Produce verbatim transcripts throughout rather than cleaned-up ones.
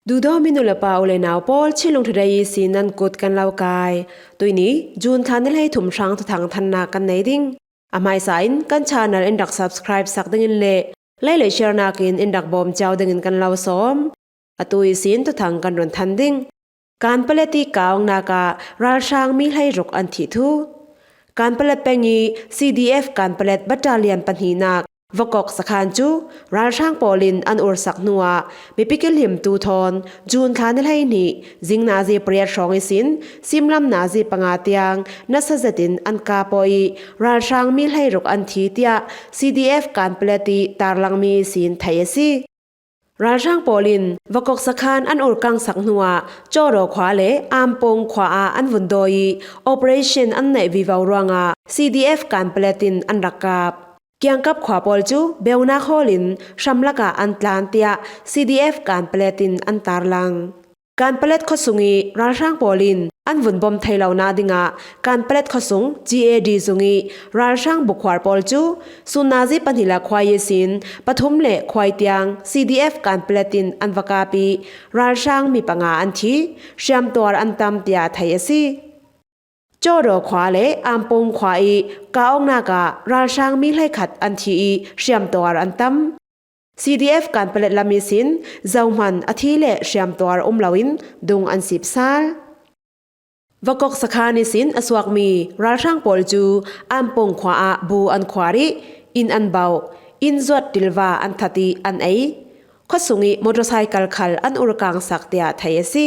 Duhdawm i nu le pa u le nau pawl, Chinlung Today ihsin nan kut kan lo kai. Tuini, June thla ni hleithum hrang thuthang thannak kan nei ding. A hmaisa in kan channel in rak subscribe sak dingin le like le share nakin in rak bawm ciau dingin kan lo sawm. Atu ihsin thuthang kan run than ding. Kanpetlet i kah awknak ah ralhrang mi hleiruk an thih thu. Kanpetlet peng i C D F Kanpetlet battalion pahnihnak Vakok sakhan cu ralhrang pawl in an ursak hnuah mipi kilhimtu thawn June thla ni hleihnih zing nazi pariat hrawng ihsin simlam nazi panga tiang nasa zetin an kap aw i ralhrang mi hleiruk an thi, tiah C D F Kanpetlet i tarlangmi ihsin theih a si. Ralhrang pawl in Vakok sakhan an urkangsak hnuah Cawdaw khua le Ampung khua ah an vun dawi i operation an neih vivo ruangah C D F Kanpetlet in an rak kap. Kiangkap khua pawl cu beunak hawl in hram lakah an tlan, tiah C D F Kanpetlet in an tarlang. Kanpetlet khuasung i ralhrang pawl in an vun bawm thei lonak dingah Kanpetlet khuasung G A D zung i ralhrang bukhuar pawl cu sun nazi pahnih le khuai ihsin pathum le khuai tiang C D F Kanpetlet in an va kap i ralhrang mi panga an thi, hriamtuar an tam, tiah theih a si. Cawdaw khua le Ampung khua i kah awknak ah ralhrang mi hleikhat an thi i hriamtuar an tam. C D F Kanpetlet lam ihsin zohman a thi le hriamtuar um loin dung an sip sal. Vakok sakhan ihsin a suakmi ralhrang pawl cu Ampung khua ah bu an khuar i inn an bauh, inn zuat tilva an that i an ei. Khuasung i motorcycle khal an urkangsak, tiah theih a si.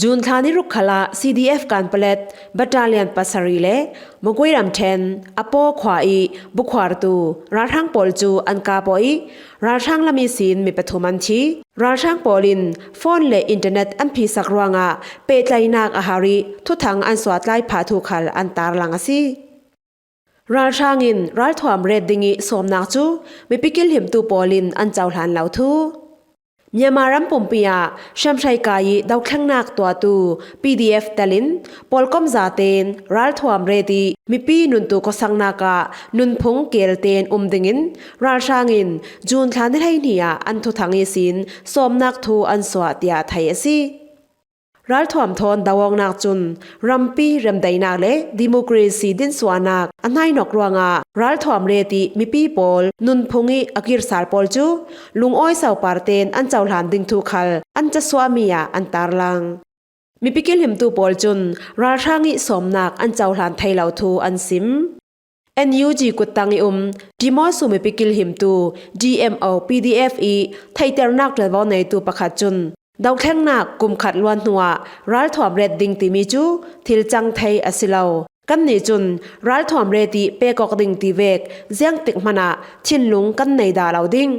June thla ni ruk khalah C D F Kanpetlet battalion pasarih le Magway ramṭhen Apaw khua i bukhuartu ralhrang pawl cu an kap aw i ralhrang lam ihsin mi pathum an thi. Ralhrang pawl in phone le internet an phisak ruangah pehtlaihnak a har i thuthang an suahtlai phah thu khal an tarlang a si. Ralhrang in ralthuam ret ding i sawmnak cu mipi kilhimtu pawl in an cohlan lo thu. Myanmar ram pumpi ah hriamhreikai i dothlennak tuahtu P D F telin pawlkom zaten ralthuam ret i mipi nuntu khuasaknak ah nunphung kelten um dingin ralhrang in June thla ni hleihnih ah an thuthang ihsin sawmnak thu an suah, tiah theih a si. Ralthuam thawn do awknak cun rampi remdaihnak le democracy dinsuahnak a hnainawk ruangah ralthuam ret i mipi pawl nunphung i a kir sal pawl cu lungawi sopar ten an cohlan ding thu khal an casuahmi ah an tarlang. Mipi kilhimtu pawl cun ralhrang i sawmnak an cohlan thei lo thu an sim. N U G kuttang i um Dimosu mipi kilhimtu D M O P D F i theihternak ṭuanvo neitu pakhat cun, dothlennak kum khat luan hnuah ralthuam ret ding timi cu thil cang thei a si lo. Kannih cun ralthuam ret i pek awk ding ti vek ziangtik hmanah thinlung kan nei dah lo ding.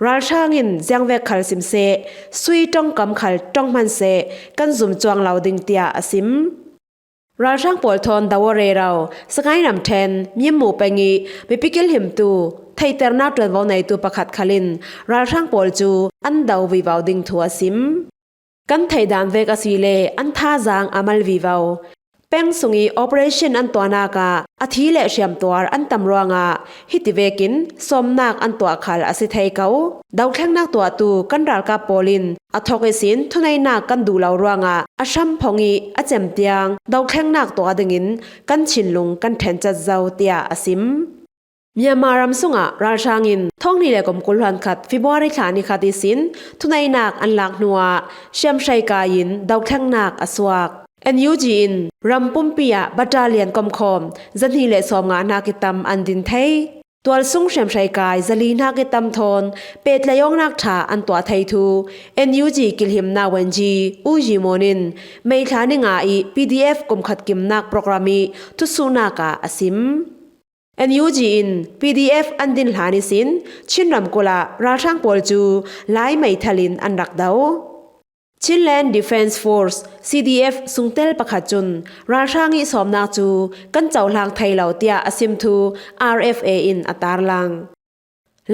Ralhrang in ziangvek khal sim seh, sui ṭongkam khal ṭong hman seh, kan zum cuang lo ding, tiah a sim. Ralhrang pawl thawn do aw rero, Sagaing ramṭhen Myanmu peng i mipi kilhimtu theihternak ṭuanvo neitu pakhat khal in ralhrang pawl cu an do vivo ding thu a sim. Kan theih dan vek a si le an thazaang a mal vivo. Peng sung i operation an tuahnak ah a thi le hriamtuar an tam ruangah hiti vekin sawmnak an tuah khal a si thei ko. Dothlennak tuahtu kan ralkap pawl in a thawk ihsin thuneihnak kan duh lo ruangah a hram phong i a cem tiang dothlennak tuah dingin kan thinlung kan ṭhenchat zo, tiah a sim. Myanmar ram sungah ralhrang in thawng hnih le kum kul hluan khat February thla ni khat ihsin thuneihnak an lak hnuah hriamhreikai in dothlennak a suak. N U G in ram pumpi ah battalion komkhawm zahnih le sawmnga hnak i tam an din thei. Tualsung hriamhreikai zali hnak i tam thawn pehtlaih awknak ṭha an tuah thei thu N U G kilhimnak wenji U Yi Mon in May thla ni nga i P D F kum khat kimnak program i thusuhnak ah a sim. N U G in P D F an din hlan ihsin Chin ramkulh ah ralhrang pawl cu Lai meithal in an rak do. Chinland Defence Force, C D F, sungtel pakhat cun ralhrang i sawmnak cu kan cohlang thei lo, tiah a sim thu R F A in a tarlang.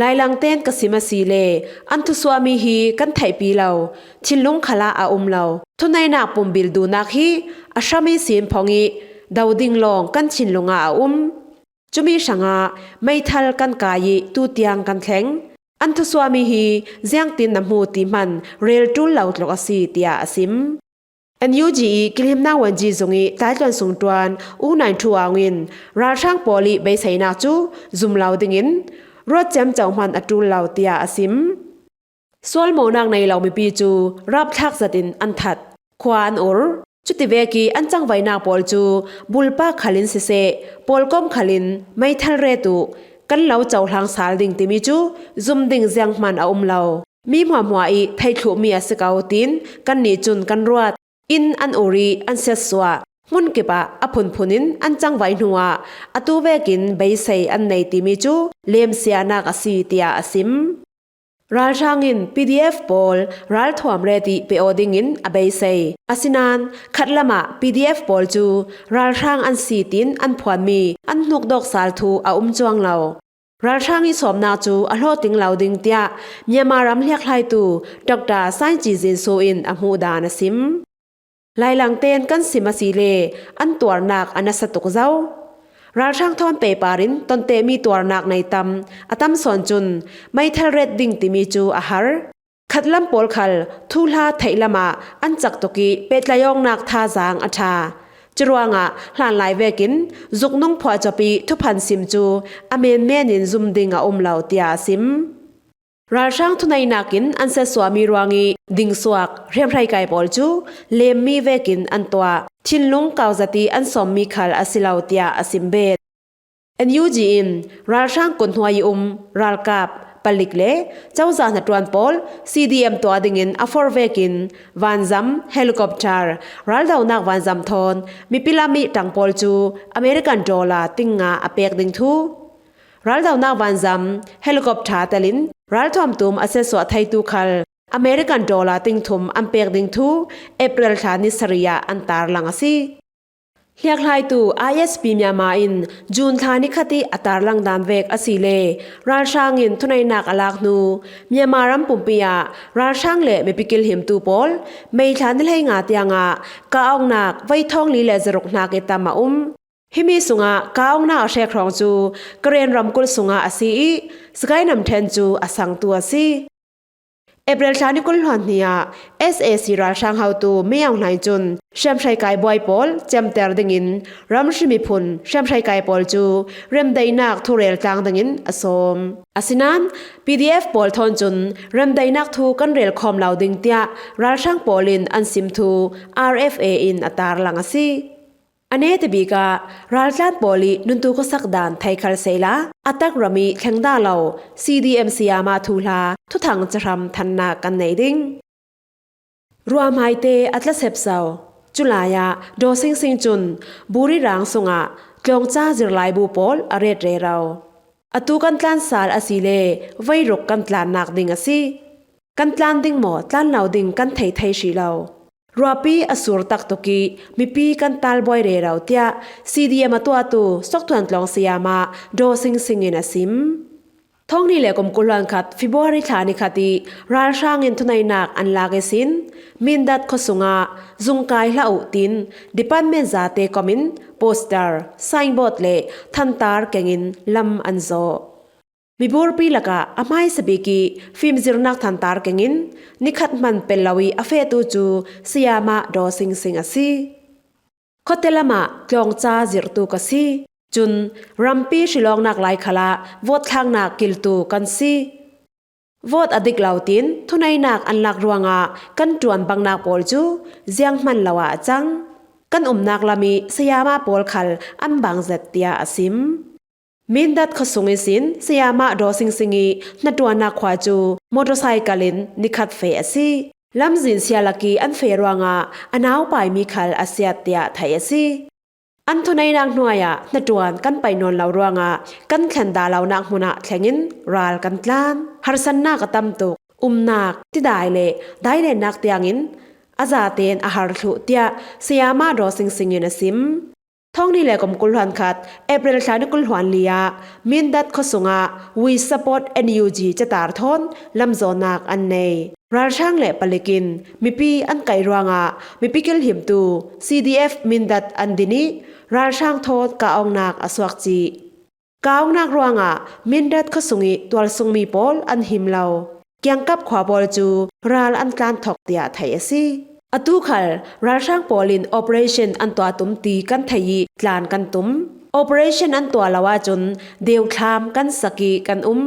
Lailang ten ka sim a si le an thusuahmi hi kan theihpi lo, thinlung khalah a um lo. Thuneihnak pumbil duhnak hi a hram ihsin phong i do ding lawng kan thinlung ah a um. Cumi hrangah meithal kan kai i tutiang kan thleng. An thusuahmi hi ziangtin na hmu ti hman rel ṭul lo tluk a si, tiah a sim. N U G i kilhimnak vuanci zung i taitluan sungṭuan U Naing Thu Aung in ralhrang pawl i beiseinak cu zum lo dingin ruat ciamco hman a ṭul lo, tiah a sim. Sualmawhnak nei lo mipi cu rapthlak zetin an that, khua an ur. Cutivek i an cangvaihnak pawl cu bulpak khal in siseh, pawlkom khal in meithal ret uh, kan lo cohlang sal ding timi cu zum ding zianghman a um lo. Mi hmuahhmuah i theih thluhmi a si ko, tiin kannih cun kan ruat. Inn an ur i an siatsuah. Hmunkip ah a phunphun in an cangvaih hnuah atu vekin beisei an nei timi cu lemsiahnak a si, tiah a sim. Ralhrang in P D F pawl ralthuam ret i pe aw dingin a beisei. Asinain khatlam ah P D F pawl cu ralhrang an si tiin an phuanmi an hnukdawk sal thu a um cuang lo. Ralhrang i sawmnak cu a hlawhtling lo ding, tiah Myanmar ram hliakhlaitu Doctor Sainci Zinsu in a hmuh dan a sim. Lailang ten kan sim asile an tuarnak a nasa tuk zo. Ralhrang thawn pehpar in tontehmi tuarnak nei tam, a tam sawn cun meithal ret ding timi cu a har. Khatlam pawl khal thuhla theihlam ah an cak tuk i pehtlai awknak thazaang a ṭha. Curuangah hlanlai vekin zuknung phuahcop i thuphan sim cu a menmen in zum ding a um lo, tiah a sim. Ralhrang thuneihnak in an siatsuahmi ruang i dingsuak hriamhrei kai pawl cu lemmi vekin an tuah. Thinlung kauzat i an sawmmi khal a si lo, tiah a sim bet. N U G in ralhrang kut hnuai i um ralkap palik le cozah hnaṭuan pawl C D M tuah dingin a for vekin vanzam, helicopter, raldonak vanzam thawn mipi lam i ṭang pawl cu American dollar ting nga a pek ding thu, raldonak vanzam, helicopter telin ralthuam tum a siatsuah theitu khal American dollar ting thum an pek ding thu April thla ni sarih ah an tarlang a si. Hliakhlaitu I S P Myanmar in June thla ni khat i a tarlang dan vek asile, ralhrang in thuneihnak a lak hnu Myanmar ram pumpi ah ralhrang le mipi kilhimtu pawl May thla ni hleinga tiangah kah awknak voi thawng li le zaruk hnak i tam a um. Himi sungah kah awknak a hrek hrawng cu Karen ramkulh sungah a si i Sagaing namṭhen cu a sangtu a si. April thla ni kul hluan hnih ah S A C ralhrang hotu Min Aung Hlaing cun hriamhrei kai buai pawl ciamter dingin ramhri miphun hriamhrei kai pawl cu remdaihnak thurel tlang dingin a sawm. Asinain P D F pawl thawn cun remdaihnak thu kan rel khawm lo ding tiah ralhrang pawl in an sim thu R F A in a tarlang a si. A netabik ah raltlan pawl i nuntu khuasak dan thei khal sehla a tak ram i thleng dah lo C D M sayama thuhla thuthang cahram thannak kan nei ding. Ruahmaite a tlasep so. Culai ah Daw Sing Sing cun Buri rang sungah tlawngca zirlaibu pawl a ret rero. Atu kan tlan sal asile voi ruk kan tlannak ding a si. Kan tlan ding maw, tlan lo ding kan thei thei hrih lo. Ruahpi a sur taktuk i mipi kan talbuai rero, tiah C D M a tuahtu Soktuan Tlawng sayama Daw Sing Sing in a sim. Thawng hnih le kum kul hluan khat February thla ni khat i ralhrang in thuneihnak an lak ihsin Mindat khuasung ah zungkai hlah uh tiin department zate kom in poster, signboard le thantar keng in lam an zawh. Miburpi lakah a hmaisa bik i fimzirnak thantar keng in nikhat hman pel lo i a fehtu cu sayama Daw Sing Sing a si. Khuate lamah tlawngca zirhtu ka si. Cun rampi hrilawknak lai khalah vote thlaknak kiltu kan si. Vote a dik lo tiin thuneihnak an lak ruangah kan ṭuan bangnak pawl cu zianghman lo ah a cang. Kan umnak lam i sayama pawl khal an bang zet, tiah a sim. Mindat khuasung ihsin sayama Daw Sing Sing i hnaṭuannak khua cu motorcycle in nikhat feh a si. Lamzin sia lak i an feh ruangah a naupaimi khal a siat, tiah theih a si. An thuneihnak hnuai ah hnaṭuan kan paih nawn lo ruangah kan thlen dah lonak hmun ah thleng in ral kan tlan. Harsatnak a tam tuk, umnak, tidai le dailennak tiangin a zatein a har thluh, tiah sayama Daw Sing Sing in a sim. Thawng hnih le kum kul hluan khat April thla ni kul hluan li ah Mindat khuasung ah We Support N U G catar thawn lamzawhnak an nei. Ralhrang le palik in mipi an kaih ruangah mipi kilhimtu C D F Mindat an din i ralhrang thawn kah awknak a suak cih. Ka awknak ruangah Mindat khuasung ih tualsungmi pawl an him lo. Kiangkap khua pawl cu ral an tlan thok tiah theih a si. Atu khal ralhrang pawl in operation an tuah tum ti kan theih ih tlan kan tum. Operation an tuah lo ahcun deuthlam kan sak ih kan um.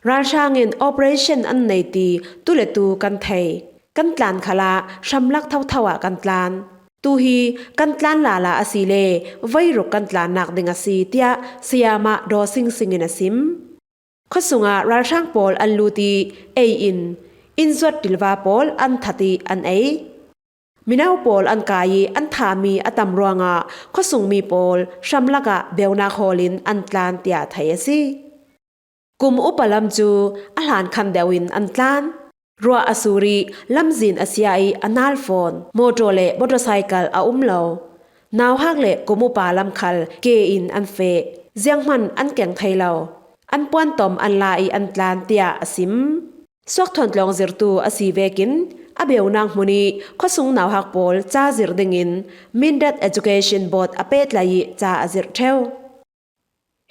Ralhrang in operation an nei ti tu le tu kan thei. Kan tlan khalah hramlak thotho ah kan tlan. Tu hi kan tlan lala a si le voiruk kan tlannak ding a si, tiah Sayamah Daw Sing Sing in a sim. Khuasungah ralhrang pawl an lut ih ei in, inn zuat ṭilva pawl an that ih an ei. Mino pawl an kai ih an thami a tam ruangah khuasungmi pawl hramlak ah beunak hawl in an tlan tiah theih a si. Kum upa lam cu a hlan khan deuh in an tlan. Ruah a sur ih lamzin a sia ih a nal fawn, motor le motorcycle a um lo. Nauhak le kum upa lam khal ke in an feh. Zianghman an keng thei lo. An puantom an la ih an tlan tiah a sim. Suakthuan tlawng zirtu a si vekin a beunak hmun ih khuasung nauhak pawl ca zirh dingin Mindat Education Board a pehtlai ih ca a zirh ṭheu.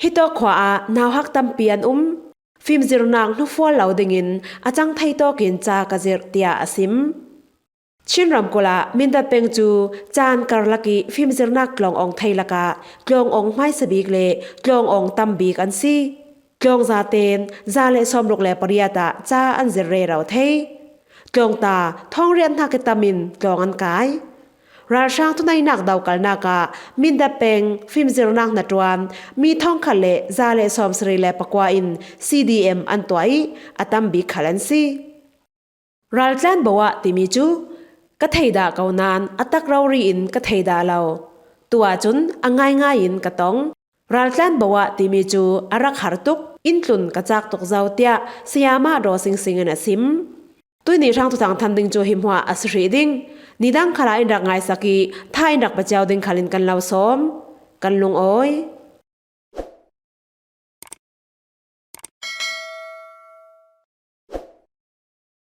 Hitawk khua ah nauhak tampi an um. Fimzirnak hnufual lo dingin a cang thei tawkin ca ka zirh, tiah a sim. Chin ramkulh ah Mindat peng cu caan karlak ih fimzirnak tlawng awng thei lakah tlawng awng hmaisa bik le tlawng awng tam bik an si. Tlawng zaten za le sawmruk le pariat ah ca an zirh rero thei. Tlawngta thawngriat hnak ih tam in tlawng an kai. Ralhrang thuneihnak dokalnak ah Mindat peng fimzirnak hnaṭuan mi thawngkhat le za le sawmsarih le pakua in C D M an tuah ih a tam bik khal an si. Raltlan boah timi cu ka thei dah ko nain a tak rori in ka thei dah lo. Tu ahcun a ngaingai in ka tong. Raltlan boah timi cu a rak har tuk, inn tlun ka cak tuk zo, tiah Sayamah Daw Sing Sing in a sim. Tuihni hrang thuthang than ding cu hi hmuah a si hrih ding. Nidang khalah in rak ngaisak ih tha in rak pia cio ding khal in kan lo sawm. Kan lungawi.